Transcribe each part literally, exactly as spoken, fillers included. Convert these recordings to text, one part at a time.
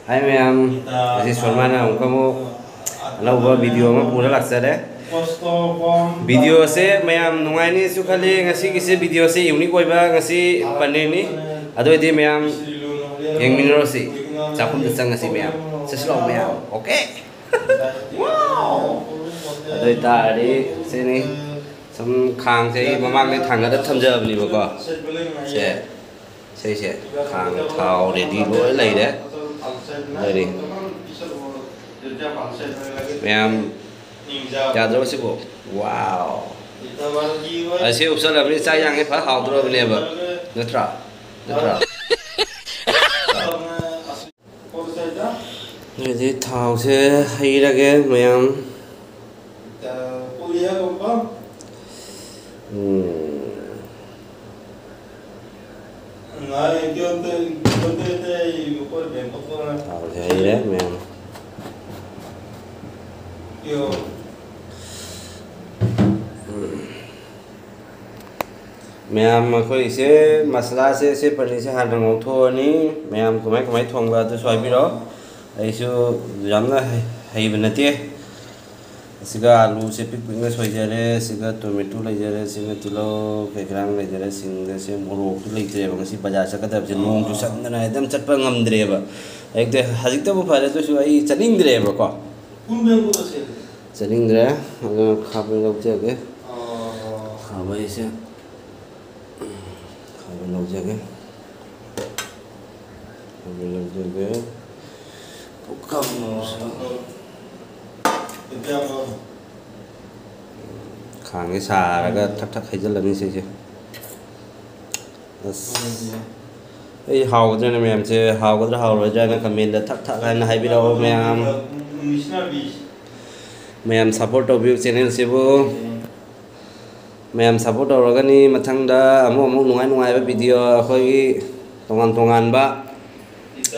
ꯍꯥꯏ ꯃꯌꯥꯝ, ꯉꯁꯤ ꯁꯣꯔꯃꯥꯅ ꯑꯃꯨꯛꯀ ꯑꯃꯨꯛ ꯑꯅꯧꯕ ꯚꯤꯗꯤꯑꯣ ꯑꯃ ꯄꯨꯔ ꯂꯥꯛꯆꯔꯦ꯫ ꯚꯤꯗꯤꯑꯣꯁꯦ ꯃꯌꯥꯝ ꯅꯨꯡꯉꯥꯏꯅꯤꯁꯨ ꯈꯜꯂꯤ꯫ ꯉꯁꯤꯒꯤꯁꯦ ꯚꯤꯗꯤꯑꯣꯁꯦ ꯌꯨꯅꯤꯛ ꯑꯣꯏꯕ ꯉꯁꯤ ꯄꯅꯤꯔꯅꯤ꯫ ꯑꯗꯨ ꯑꯣꯏꯗꯤ ꯃꯌꯥꯝ ꯌꯦꯡꯃꯤꯟꯅꯔꯁꯤ꯫ ꯆꯥꯛꯈꯨꯝꯗ ꯆꯪꯉꯁꯤ ꯃꯌꯥꯝ꯫ ꯆꯠꯁꯤ ꯂꯥꯛꯑꯣ ꯃꯌꯥꯝ꯫ ꯑꯣꯀꯦ? ꯑꯗꯨ ꯑꯣꯏꯇꯥꯔꯗꯤ ꯁꯤꯅꯤ꯫ ꯁꯨꯝ ꯈꯥꯡꯁꯦ ꯑꯩ ꯃꯃꯥꯡꯗꯩ ꯊꯥꯡꯒꯠꯂ ꯊꯝꯖꯕꯅꯦꯕꯀꯣ꯫ ꯁꯦ꯫ ꯁꯤꯁꯦ ꯈꯥꯡ ꯊꯥꯎ ꯔꯦꯗꯤ ꯂꯣꯏ ꯂꯩꯔꯦ꯫ ꯂꯩꯔꯤ꯫ ꯃꯌꯥꯝ ꯌꯥꯗ꯭ꯔꯕ ꯁꯤꯕꯨ? ꯋꯥꯎ꯫ ꯑꯁꯤ ꯎꯞꯁꯜꯂꯕꯅꯤ ꯆꯥꯛ ꯌꯥꯡꯉꯦ ꯐꯖ ꯍꯥꯎꯗ꯭ꯔꯕꯅꯦꯕ꯫ ꯅꯠꯇ꯭ꯔꯥ? ꯅꯠꯇ꯭ꯔꯥ? ꯑꯗꯨꯗꯤ ꯊꯥꯎꯁꯦ ꯍꯩꯔꯒꯦ ꯃꯌꯥꯝ꯫ ꯎꯝ꯫ ꯊꯥꯎꯁꯦ ꯍꯩꯔꯦ ꯃꯌꯥꯝ꯫ ꯎꯝ꯫ ꯃꯌꯥꯝ ꯑꯩꯈꯣꯏꯁꯦ ꯃꯁꯂꯥꯁꯦ ꯁꯦ ꯄꯅꯤꯔꯁꯦ ꯍꯥꯟꯅ ꯉꯧꯊꯣꯛꯑꯅꯤ꯫ ꯃꯌꯥꯝ ꯀꯃꯥꯏ ꯀꯃꯥꯏ ꯊꯣꯡꯕ ꯑꯗꯨꯁꯨ ꯍꯥꯏꯕꯤꯔꯛꯑꯣ꯫ ꯑꯩꯁꯨ ꯌꯥꯝꯅ ꯍꯩ-, ꯍꯩꯕ ꯅꯠꯇꯦ꯫ ꯑꯁꯤꯒ ꯑꯂꯨꯁꯦ ꯄꯤꯛ ꯄꯤꯛꯅ ꯁꯣꯏꯖꯔꯦ꯫ ꯑꯁꯤꯒ ꯇꯣꯃꯦꯇꯣ ꯂꯩꯖꯔꯦ꯫ ꯑꯁꯤꯒ ꯇꯤꯜꯍꯧ ꯀꯩꯀꯔꯥꯡ ꯂꯩꯖꯔꯦ꯫ ꯁꯤꯡꯗ ꯁꯦ ꯃꯣꯔꯣꯛꯇꯨ ꯂꯩꯇ꯭ꯔꯦꯕ꯫ ꯉꯁꯤ ꯕꯖꯥꯔ ꯆꯠꯀꯗꯕꯁꯦ ꯅꯣꯡ ꯆꯨꯁꯟꯗꯅ ꯑꯗꯨꯝ ꯆꯠꯄ ꯉꯝꯗ꯭ꯔꯦꯕ꯫ ꯍꯦꯛꯇ ꯍꯧꯖꯤꯛꯇꯕꯨ ꯐꯔꯦ ꯑꯗꯨꯁꯨ ꯑꯩ ꯆꯠꯅꯤꯡꯗ꯭ꯔꯦꯕꯀꯣ꯫ ꯆꯠꯅꯤꯡꯗ꯭ꯔꯦ꯫ ꯑꯗꯨꯅ ꯈꯥꯕꯩ ꯂꯧꯖꯒꯦ꯫ ꯈꯥꯕꯩꯁꯦ꯫ ꯈꯥꯕꯩ ꯂꯧꯖꯒꯦ꯫ ꯈꯥꯕꯩ ꯂꯧꯖꯒꯦ꯫ ꯄꯨꯈꯝ ꯑꯃꯁꯨ꯫ ꯈꯥꯡꯁꯦ ꯁꯥꯔꯒ ꯊꯛ ꯊꯛ ꯍꯩꯖꯤꯜꯂꯅꯤ ꯁꯤꯁꯦ꯫ ꯑꯁ꯫ ꯑꯩ ꯍꯥꯎꯒꯗ꯭ꯔꯅ ꯃꯌꯥꯝꯁꯦ, ꯍꯥꯎꯒꯗ꯭ꯔꯥ ꯍꯥꯎꯔꯣꯏꯗ꯭ꯔꯥꯅ comment ꯊꯛ ꯊꯛ ꯍꯥꯏꯅ ꯍꯥꯏꯕꯤꯔꯛꯑꯣ ꯃꯌꯥꯝ꯫ ꯃꯌꯥꯝ support ꯇꯧꯕꯤꯌꯨ channel ꯁꯤꯕꯨ꯫ ꯃꯌꯥꯝ support ꯇꯧꯔꯒꯅꯤ ꯃꯊꯪꯗ ꯑꯃꯨꯛ ꯑꯃꯨꯛ ꯅꯨꯡꯉꯥꯏ ꯅꯨꯡꯉꯥꯏꯕ video ꯑꯩꯈꯣꯏꯒꯤ ꯇꯣꯉꯥꯟ ꯇꯣꯉꯥꯟꯕ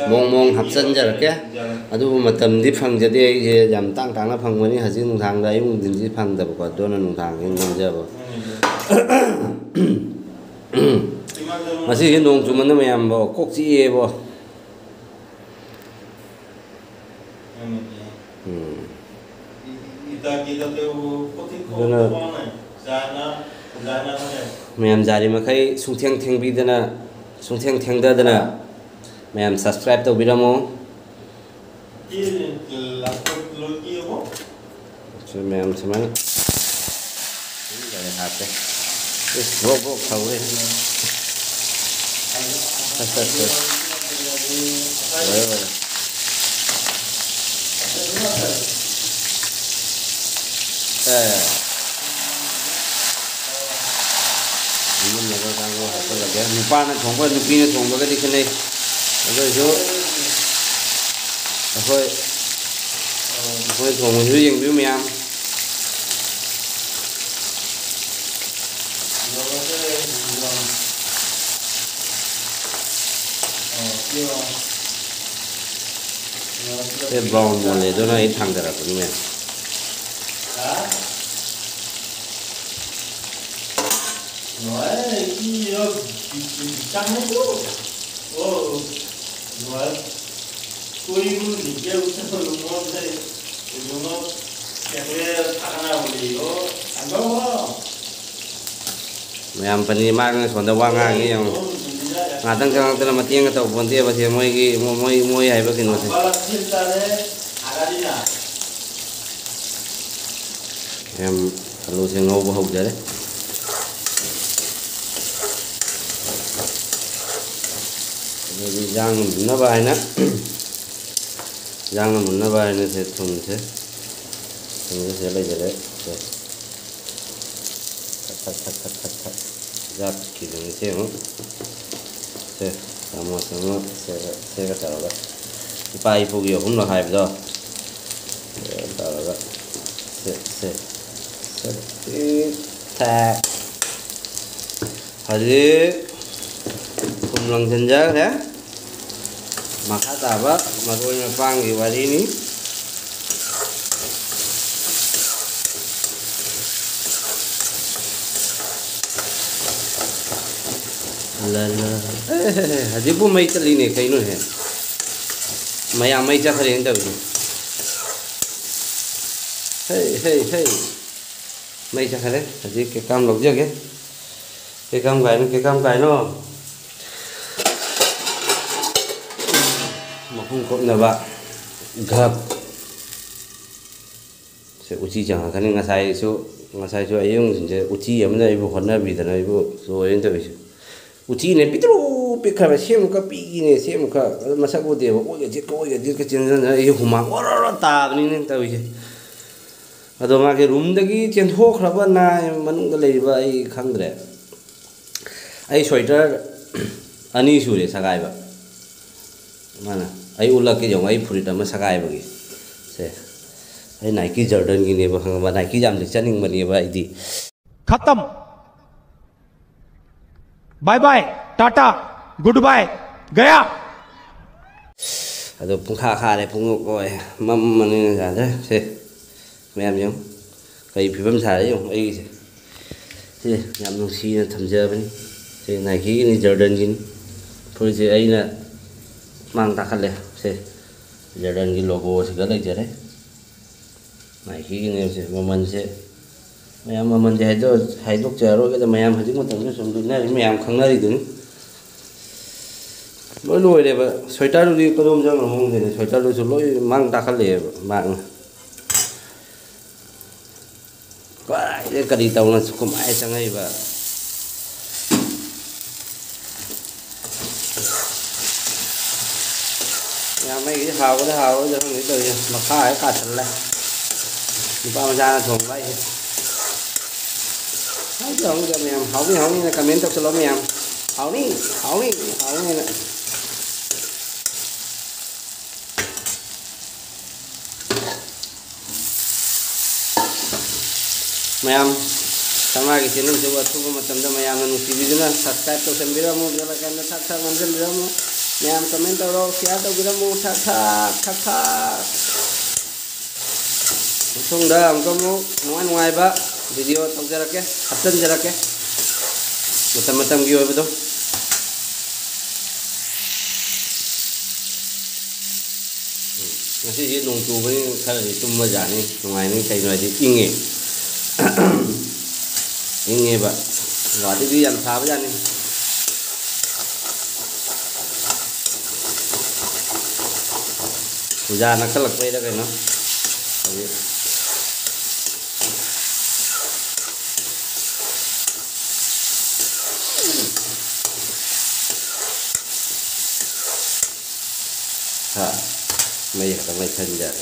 ꯃꯑꯣꯡ ꯃꯑꯣꯡ ꯍꯥꯞꯆꯤꯟꯖꯔꯛꯀꯦ꯫ ꯑꯗꯨꯕꯨ ꯃꯇꯝꯗꯤ ꯐꯪꯖꯗꯦ ꯑꯩꯁꯦ, ꯌꯥꯝ ꯇꯥꯡ ꯇꯥꯡꯅ ꯐꯪꯕꯅꯤ꯫ ꯍꯧꯖꯤꯛ ꯅꯨꯡꯗꯥꯡꯗ ꯑꯌꯨꯛ ꯅꯨꯡꯊꯤꯟꯁꯤ ꯐꯪꯗꯕꯀꯣ, ꯑꯗꯨꯅ ꯅꯨꯡꯗꯥꯡꯁꯤ ꯅꯝꯖꯕ꯫ ꯉꯁꯤꯁꯦ ꯅꯣꯡ ꯆꯨꯃꯟꯗ ꯃꯌꯥꯝꯕꯣ ꯀꯣꯛ ꯆꯤꯛꯑꯦꯕꯣ꯫ ꯎꯝ꯫ ꯑꯗꯨꯅ ꯃꯌꯥꯝ ꯌꯥꯔꯤꯃꯈꯩ ꯁꯨꯡꯊꯦꯡ ꯊꯦꯡꯕꯤꯗꯅ, ꯁꯨꯡꯊꯦꯡ ꯊꯦꯡꯊꯗꯅ ꯃꯌꯥꯝ subscribe ꯇꯧꯕꯤꯔꯝꯃꯣ꯫ ꯁꯤ ꯃꯌꯥꯝ ꯁꯨꯃꯥꯏꯅ ꯂꯣꯏ ꯍꯥꯞꯄꯦ꯫ ꯏꯁ, ꯕ꯭ꯔꯣꯛ ꯕ꯭ꯔꯣꯛ ꯁꯧꯔꯦ꯫ ꯁꯠ ꯁꯠ ꯁꯠ꯫ ꯂꯣꯏꯔꯦ, ꯂꯣꯏꯔꯦ꯫ ꯑꯦ꯫ ꯑꯃꯨꯟꯕꯗꯣ ꯀꯥꯡꯉꯧ ꯍꯥꯞꯆꯤꯜꯂꯒꯦ꯫ ꯅꯨꯄꯥꯅ ꯊꯣꯡꯕ, ꯅꯨꯄꯤꯅ ꯊꯣꯡꯕꯒꯗꯤ ꯈꯦꯠꯅꯩ꯫ ꯑꯗꯨ ꯑꯣꯏꯁꯨ ꯑꯩꯈꯣꯏ, ꯑꯩꯈꯣꯏ ꯊꯣꯡꯕꯁꯨ ꯌꯦꯡꯕꯤꯌꯨ ꯃꯌꯥꯝ꯫ ꯁꯦ brown ꯑꯣꯜꯂꯦ, ꯑꯗꯨꯅ ꯑꯩ ꯊꯥꯡꯗꯔꯛꯄꯅꯤ ꯃꯌꯥꯝ꯫ ꯃꯌꯥꯝ ꯄꯅꯤ ꯃꯥꯡꯉꯦ, ꯁꯣꯝꯗ ꯋꯥ ꯉꯥꯡꯉꯦ ꯌꯦꯡꯉꯣ꯫ ꯉꯥꯛꯇꯪ ꯆꯪꯉꯛꯇꯅ ꯃꯇꯦꯡꯒ ꯇꯧ ꯄꯣꯟꯇꯦꯕ ꯁꯦ, ꯃꯣꯏꯒꯤ, ꯃꯣꯏ, ꯃꯣꯏ ꯍꯥꯏꯕ ꯀꯩꯅꯣꯁꯦ꯫ ꯌꯥꯝ ꯑꯂꯨꯁꯦ ꯉꯧꯕ ꯍꯧꯖꯔꯦ꯫ ꯑꯗꯨꯗꯤ ꯏꯟꯖꯥꯡ ꯃꯨꯟꯅꯕ ꯍꯥꯏꯅ, ꯏꯟꯖꯥꯡ ꯃꯨꯟꯅꯕ ꯍꯥꯏꯅ ꯁꯦ ꯊꯨꯝꯁꯦ, ꯊꯨꯝꯁꯦ ꯁꯤꯗ ꯂꯩꯖꯔꯦ꯫ ꯁꯦ꯫ ꯈꯠ, ꯈꯠ, ꯈꯠ, ꯈꯠ, ꯈꯠ, ꯈꯠ꯫ ꯌꯥꯠꯈꯤꯕꯅꯤ ꯁꯤ ꯑꯃꯨꯛ꯫ ꯁꯦ, ꯆꯥꯃꯁ ꯑꯃ ꯁꯦꯒ, ꯁꯦꯒ ꯇꯧꯔꯒ꯫ ꯏꯄꯥ ꯏꯄꯨꯒꯤ ꯑꯍꯨꯝꯂꯛ ꯍꯥꯏꯕꯗꯣ꯫ ꯁꯦꯒ ꯇꯧꯔꯒ꯫ ꯁꯦ, ꯁꯦ꯫ ꯁꯦ, ꯁꯦ, ꯊꯦ꯫ ꯍꯧꯖꯤꯛ ꯊꯨꯝ ꯂꯪꯁꯤꯟꯖꯈ꯭ꯔꯦ꯫ ꯃꯈꯥ ꯇꯥꯕ ꯃꯔꯣꯏ ꯃꯄꯥꯡꯒꯤ ꯋꯥꯔꯤꯅꯤ꯫ ꯂ, ꯂ꯫ ꯑꯦ, ꯍꯧꯖꯤꯛꯄꯨ ꯃꯩ ꯆꯠꯂꯤꯅꯦ ꯀꯩꯅꯣꯍꯦ? ꯃꯌꯥꯝ ꯃꯩ ꯆꯠꯈ꯭ꯔꯦꯅ ꯇꯧꯔꯤꯁꯦ꯫ ꯍꯩ, ꯍꯩ, ꯍꯩ꯫ ꯃꯩ ꯆꯠꯈꯔꯦ꯫ ꯍꯧꯖꯤꯛ ꯀꯦꯀꯥꯝ ꯂꯧꯖꯒꯦ꯫ ꯀꯦꯀꯥꯝ ꯀꯥꯏꯅꯣ, ꯀꯦꯀꯥꯝ ꯀꯥꯏꯅꯣ? ꯃꯈꯨꯝ ꯀꯨꯞꯅꯕ ꯒꯞ꯫ ꯁꯦ, ꯎꯆꯤ ꯆꯪꯉꯛꯀꯅꯤ꯫ ꯉꯁꯥꯏꯁꯨ, ꯉꯁꯥꯏꯁꯨ ꯑꯌꯨꯛ ꯅꯨꯡꯊꯤꯟꯁꯦ ꯎꯆꯤ ꯑꯃꯅ ꯑꯩꯕꯨ ꯍꯣꯠꯅꯕꯤꯗꯅ ꯑꯩꯕꯨ ꯂꯣꯏꯔꯦꯅ ꯇꯧꯔꯤꯁꯦ꯫ ꯎꯆꯤꯅꯦ ꯄꯤꯛꯇ꯭ꯔꯨ ꯄꯤꯛꯈ꯭ꯔꯕ, ꯁꯦꯝꯃꯨꯛꯀ ꯄꯤꯛꯏꯅꯦ, ꯁꯦꯝꯃꯨꯛꯀ ꯃꯁꯛ ꯎꯗꯦꯕ, ꯑꯣꯏꯒ ꯆꯤꯠꯀ, ꯑꯣꯏꯒ ꯆꯤꯠꯀ ꯆꯦꯟꯖꯟꯗꯅ ꯑꯩꯁꯦ ꯍꯨꯃꯥꯡ ꯑꯣꯔꯣ ꯑꯣꯔꯣ ꯇꯥꯕꯅꯤꯅꯦ ꯇꯧꯔꯤꯁꯦ꯫ ꯑꯗꯣ ꯃꯥꯒꯤ ꯔꯨꯝꯗꯒꯤ ꯆꯦꯟꯊꯣꯛꯈ꯭ꯔꯕ ꯅꯥꯏ ꯃꯅꯨꯡꯗ ꯂꯩꯔꯤꯕ ꯑꯩ ꯈꯪꯗ꯭ꯔꯦ꯫ ꯑꯩ ꯁ꯭ꯋꯦꯇꯔ ꯑꯅꯤ ꯁꯨꯔꯦ ꯁꯒꯥꯏꯕ꯫ ꯃꯥꯅ, ꯑꯩ ꯎꯠꯂꯛꯀꯦ ꯌꯦꯡꯉꯣ, ꯑꯩ ꯐꯨꯔꯤꯠ ꯑꯃ ꯁꯒꯥꯏꯕꯒꯤ꯫ ꯁꯦ, ꯑꯩ ꯅꯥꯏꯀꯤ ꯖꯔꯗꯟꯒꯤꯅꯦꯕ, ꯈꯪꯉꯕ? ꯅꯥꯏꯀꯤꯁꯦ ꯌꯥꯝ ꯂꯤꯠꯆꯅꯤꯡꯕꯅꯦꯕ ꯑꯩꯗꯤ꯫ खत्म। Bye bye, tata, good bye, गया। ꯑꯗꯣ ꯄꯨꯡꯈꯥ ꯈꯥꯔꯦ, ꯄꯨꯡ ꯀꯣꯏ ꯃꯝꯃꯅꯤꯅ ꯌꯥꯗ꯭ꯔꯦ꯫ ꯁꯦ, ꯃꯌꯥꯝ ꯌꯦꯡꯉꯨ, ꯀꯔꯤ ꯐꯤꯕꯝ ꯁꯥꯔꯦ ꯌꯦꯡꯉꯨ ꯑꯩꯒꯤꯁꯦ꯫ ꯁꯦ, ꯌꯥꯝ ꯅꯨꯡꯁꯤꯅ ꯊꯝꯖꯕꯅꯤ꯫ ꯁꯦ, ꯅꯥꯏꯀꯤꯒꯤꯅꯤ, ꯖꯔꯗꯟꯒꯤꯅꯤ꯫ ꯐꯨꯔꯤꯠꯁꯦ ꯑꯩꯅ ꯃꯥꯡ ꯇꯥꯛꯍꯜꯂꯦ꯫ ꯁꯦ, ꯖꯔꯗꯟꯒꯤ ꯂꯣꯒꯣꯁꯤꯒ ꯂꯩꯖꯔꯦ꯫ ꯅꯥꯏꯀꯤꯒꯤꯅꯦꯕꯁꯦ꯫ ꯃꯃꯜꯁꯦ, ꯃꯌꯥꯝ ꯃꯃꯜꯁꯦ ꯍꯥꯏꯗꯣꯛ-, ꯍꯥꯏꯗꯣꯛꯆꯔꯔꯣꯏꯒꯦꯗ, ꯃꯌꯥꯝ ꯍꯧꯖꯤꯛ ꯃꯇꯝꯗ ꯁꯨꯝ ꯂꯤꯠꯅꯔꯤ, ꯃꯌꯥꯝ ꯈꯪꯅꯔꯤꯗꯨꯅꯤ꯫ ꯂꯣꯏ ꯂꯣꯏꯔꯦꯕ꯫ ꯁ꯭ꯋꯦꯇꯔꯗꯨꯗꯤ ꯀꯗꯣꯝ ꯆꯪꯈ꯭ꯔ ꯈꯪꯗꯦꯅꯦ, ꯁ꯭ꯋꯦꯇꯔꯗꯨꯁꯨ ꯂꯣꯏ ꯃꯥꯡ ꯇꯥꯛꯍꯜꯂꯛꯑꯦꯕ ꯃꯥꯡꯅ꯫ ꯀꯗꯥꯏꯗ ꯀꯔꯤ ꯇꯧꯅ ꯀꯃꯥꯏꯅ ꯆꯪꯉꯛꯏꯕ? ꯌꯥꯝ ꯃꯩꯒꯤꯗꯤ ꯍꯥꯎꯒꯗ꯭ꯔꯥ ꯍꯥꯎꯔꯣꯏꯗ꯭ꯔꯥ ꯈꯪꯗꯦ ꯇꯧꯔꯤꯁꯦ, ꯃꯈꯥ ꯍꯦꯛ ꯀꯥꯁꯜꯂꯦ꯫ ꯅꯨꯄꯥ ꯃꯆꯥꯅ ꯊꯣꯡꯕ ꯍꯥꯏꯁꯦ꯫ ꯍꯥꯎꯗꯤ ꯍꯥꯎꯅꯤꯗ ꯃꯌꯥꯝ, ꯍꯥꯎꯅꯤ ꯍꯥꯎꯅꯤꯅ comment ꯇꯧꯁꯜꯂꯣ ꯃꯌꯥꯝ꯫ ꯍꯥꯎꯅꯤ, ꯍꯥꯎꯅꯤ, ꯍꯥꯎꯅꯤꯅ꯫ ꯃꯌꯥꯝ, ꯁꯅꯥꯒꯤ channelꯁꯤꯕꯨ ꯑꯊꯨꯕ ꯃꯇꯝꯗ ꯃꯌꯥꯝꯅ ꯅꯨꯡꯁꯤꯕꯤꯗꯨꯅ subscribe ꯇꯧꯁꯟꯕꯤꯔꯝꯃꯨ, bell iconꯗ ꯊꯛ ꯊꯛ ꯅꯝꯖꯟꯕꯤꯔꯝꯃꯨ꯫ ꯃꯌꯥꯝ comment ꯇꯧꯔꯣ, share ꯇꯧꯕꯤꯔꯝꯃꯨ, ꯊꯛ ꯊꯛ, ꯊꯛ ꯊꯛ꯫ ꯃꯇꯨꯡꯗ ꯑꯃꯨꯛꯀ ꯑꯃꯨꯛ ꯅꯨꯡꯉꯥꯏ ꯅꯨꯡꯉꯥꯏꯕ video ꯇꯧꯖꯔꯛꯀꯦ, ꯍꯥꯞꯆꯤꯟꯖꯔꯛꯀꯦ ꯃꯇꯝ ꯃꯇꯝꯒꯤ ꯑꯣꯏꯕꯗꯣ꯫ ꯉꯁꯤꯁꯦ ꯅꯣꯡ ꯆꯨꯕꯅꯤꯅ ꯈꯔꯗꯤ ꯇꯨꯝꯕ ꯌꯥꯅꯤ, ꯅꯨꯡꯉꯥꯏꯅꯤ꯫ ꯀꯩꯅꯣ ꯍꯥꯏꯗꯤ ꯏꯪꯉꯦ꯫ ꯏꯪꯉꯦꯕ꯫ ꯒꯨꯍꯥꯇꯤꯗꯤ ꯌꯥꯝ ꯁꯥꯕ ꯖꯥꯠꯅꯤ꯫ ꯄꯨꯖꯥ ꯅꯛꯁꯜꯂꯛꯄꯩꯔ ꯀꯩꯅꯣ꯫ ꯍꯧꯖꯤꯛ ꯍꯥ, ꯃꯩ ꯈꯛꯇꯪ ꯂꯩꯊꯍꯟꯖꯔꯦ꯫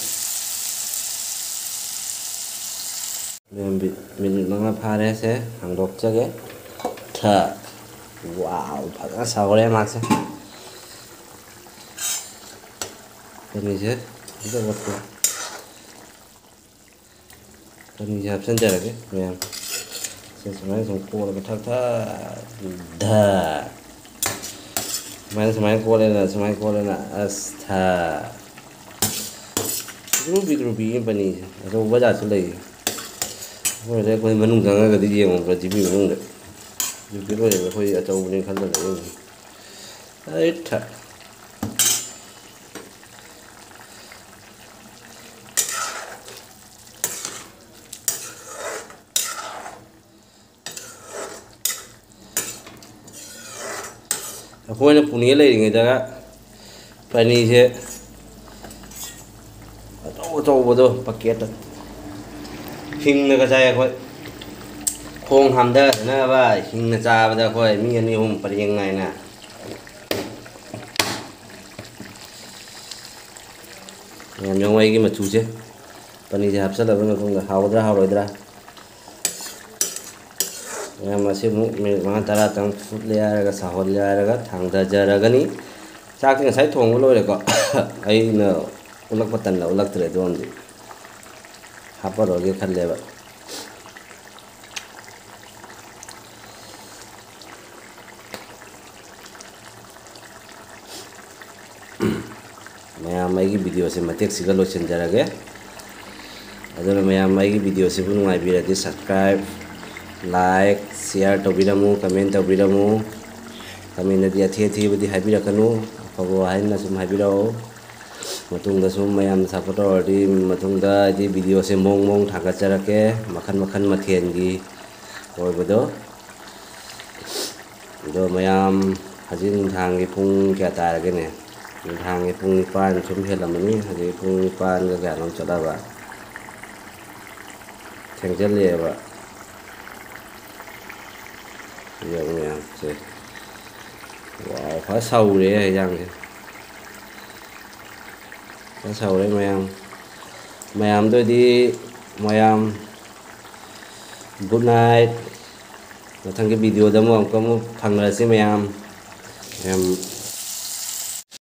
ꯃꯤꯅꯤꯠ ꯃꯉꯥ ꯐꯥꯔꯦ꯫ ꯁꯦ ꯍꯥꯡꯗꯣꯛꯆꯒꯦ꯫ ꯊ꯫ ꯋꯥꯎ, ꯐꯖꯅ ꯁꯧꯔꯦ ꯃꯥꯁꯦ꯫ ꯀꯔꯤꯁꯦ? ꯑꯝꯇ ꯑꯣꯠꯀꯦ꯫ ꯄꯅꯤꯔꯁꯦ ꯍꯥꯞꯆꯤꯟꯖꯔꯒꯦ ꯃꯌꯥꯝ꯫ ꯁꯦ ꯁꯨꯃꯥꯏꯅ ꯁꯨꯝ ꯀꯣꯠꯂꯒ ꯊꯛ ꯊꯛ ꯙ꯫ ꯁꯨꯃꯥꯏꯅ, ꯁꯨꯃꯥꯏꯅ ꯀꯣꯠꯂꯦꯅ, ꯁꯨꯃꯥꯏꯅ ꯀꯣꯠꯂꯦꯅ꯫ ꯑꯁ ꯊ꯫ ꯄꯤꯛꯇ꯭ꯔꯨ ꯄꯤꯛꯇ꯭ꯔꯨ ꯄꯤꯛꯏ ꯄꯅꯤꯔꯁꯦ꯫ ꯑꯆꯧꯕ ꯖꯥꯠꯁꯨ ꯂꯩ꯫ ꯑꯩꯈꯣꯏꯗ ꯑꯩꯈꯣꯏ ꯃꯅꯨꯡ ꯆꯪꯉꯒꯗꯤ ꯌꯦꯡꯉꯨꯕ꯭ꯔꯥ ꯖꯤꯄꯤ ꯃꯅꯨꯡꯗ꯫ ꯖꯤꯄꯤ ꯂꯣꯏꯔꯒ ꯑꯩꯈꯣꯏ ꯑꯆꯧꯕꯅꯤ ꯈꯜꯂꯒ ꯌꯦꯡꯉꯤ꯫ ꯑꯩ ꯊ꯫ ꯑꯩꯈꯣꯏꯅ ꯄꯨꯅꯦ ꯂꯩꯔꯤꯉꯩꯗꯒ ꯄꯅꯤꯔꯁꯦ ꯑꯆꯧ ꯑꯆꯧꯕꯗꯣ ꯄꯀꯦꯠꯇ ꯍꯤꯡꯅꯒ ꯆꯥꯏ ꯑꯩꯈꯣꯏ꯫ ꯈꯣꯡ ꯍꯥꯝꯊꯗꯅꯕ ꯍꯤꯡꯅ ꯆꯥꯕꯗ ꯑꯩꯈꯣꯏ ꯃꯤ ꯑꯅꯤ ꯑꯍꯨꯝ ꯄꯔꯦꯡ ꯅꯥꯏꯅ꯫ ꯃꯌꯥꯝ ꯌꯦꯡꯉꯣ ꯑꯩꯒꯤ ꯃꯆꯨꯁꯦ꯫ ꯄꯅꯤꯔꯁꯦ ꯍꯥꯞꯆꯤꯜꯂꯕ ꯃꯇꯨꯡꯗ ꯍꯥꯎꯒꯗ꯭ꯔꯥ ꯍꯥꯎꯔꯣꯏꯗ꯭ꯔꯥ? ꯃꯌꯥꯝ ꯑꯁꯤ ꯑꯃꯨꯛ ꯃꯤꯅꯤꯠ ꯃꯉꯥ ꯇꯔꯥꯇꯪ ꯐꯨꯠꯂꯦ ꯍꯥꯏꯔꯒ, ꯁꯥꯍꯜꯂꯦ ꯍꯥꯏꯔꯒ ꯊꯥꯡꯊꯖꯔꯒꯅꯤ꯫ ꯆꯥꯛꯇꯤ ꯉꯁꯥꯏ ꯊꯣꯡꯕ ꯂꯣꯏꯔꯦꯀꯣ꯫ ꯑꯩꯅ ꯎꯠꯂꯛꯄ ꯇꯟꯅ ꯎꯠꯂꯛꯇ꯭ꯔꯦ꯫ ꯑꯗꯨꯝꯗꯤ ꯍꯥꯞꯄꯔꯣꯏꯒꯦ ꯈꯜꯂꯦꯕ꯫ ꯃꯌꯥꯝ ꯑꯩꯒꯤ ꯚꯤꯗꯤꯑꯣꯁꯦ ꯃꯇꯦꯛꯁꯤꯒ ꯂꯣꯏꯁꯤꯟꯖꯔꯒꯦ꯫ ꯑꯗꯨꯅ ꯃꯌꯥꯝ ꯑꯩꯒꯤ ꯚꯤꯗꯤꯑꯣꯁꯤꯕꯨ ꯅꯨꯡꯉꯥꯏꯕꯤꯔꯗꯤ subscribe, like, share ꯇꯧꯕꯤꯔꯝꯃꯨ, comment ꯇꯧꯕꯤꯔꯝꯃꯨ꯫ Commentꯗꯤ ꯑꯊꯤ ꯑꯊꯤꯕꯗꯤ ꯍꯥꯏꯕꯤꯔꯛꯀꯅꯨ, ꯑꯐꯕ ꯋꯥꯍꯩꯅ ꯁꯨꯝ ꯍꯥꯏꯕꯤꯔꯛꯑꯣ꯫ ꯃꯇꯨꯡꯗꯁꯨ ꯃꯌꯥꯝꯅ ꯁꯞꯄꯣꯔꯠ ꯇꯧꯔꯗꯤ ꯃꯇꯨꯡꯗ ꯍꯥꯏꯗꯤ ꯚꯤꯗꯤꯑꯣꯁꯦ ꯃꯑꯣꯡ ꯃꯑꯣꯡ ꯊꯥꯒꯠꯆꯔꯛꯀꯦ, ꯃꯈꯜ ꯃꯈꯜ ꯃꯊꯦꯜꯒꯤ ꯑꯣꯏꯕꯗꯣ꯫ ꯑꯗꯣ ꯃꯌꯥꯝ, ꯍꯧꯖꯤꯛ ꯅꯨꯡꯗꯥꯡꯒꯤ ꯄꯨꯡ ꯀꯌꯥ ꯇꯥꯔꯒꯦꯅꯦ? ꯅꯨꯡꯗꯥꯡꯒꯤ ꯄꯨꯡ ꯅꯤꯄꯥꯟ ꯁꯨꯝ ꯍꯦꯜꯂꯝꯃꯅꯤ꯫ ꯍꯧꯖꯤꯛ ꯄꯨꯡ ꯅꯤꯄꯥꯟꯒ ꯀꯌꯥꯅꯣꯝ ꯆꯠꯂꯕ? ꯊꯦꯡꯖꯤꯜꯂꯛꯑꯦꯕ꯫ ꯌꯦꯡꯉꯨ ꯃꯌꯥꯝꯁꯦ꯫ ꯋꯥꯎ, ꯐꯖ ꯁꯧꯔꯦ ꯍꯤꯟꯖꯥꯡꯁꯦ꯫ ꯐꯖ ꯁꯧꯔꯦ ꯃꯌꯥꯝ꯫ ꯃꯌꯥꯝꯗ ꯑꯣꯏꯗꯤ, ꯃꯌꯥꯝ, good night꯫ ꯃꯊꯪꯒꯤ ꯚꯤꯗꯤꯑꯣꯗ ꯑꯃꯨꯛ, ꯑꯃꯨꯛꯀ ꯑꯃꯨꯛ ꯐꯪꯅꯔꯁꯤ ꯃꯌꯥꯝ꯫ ꯃꯌꯥꯝ,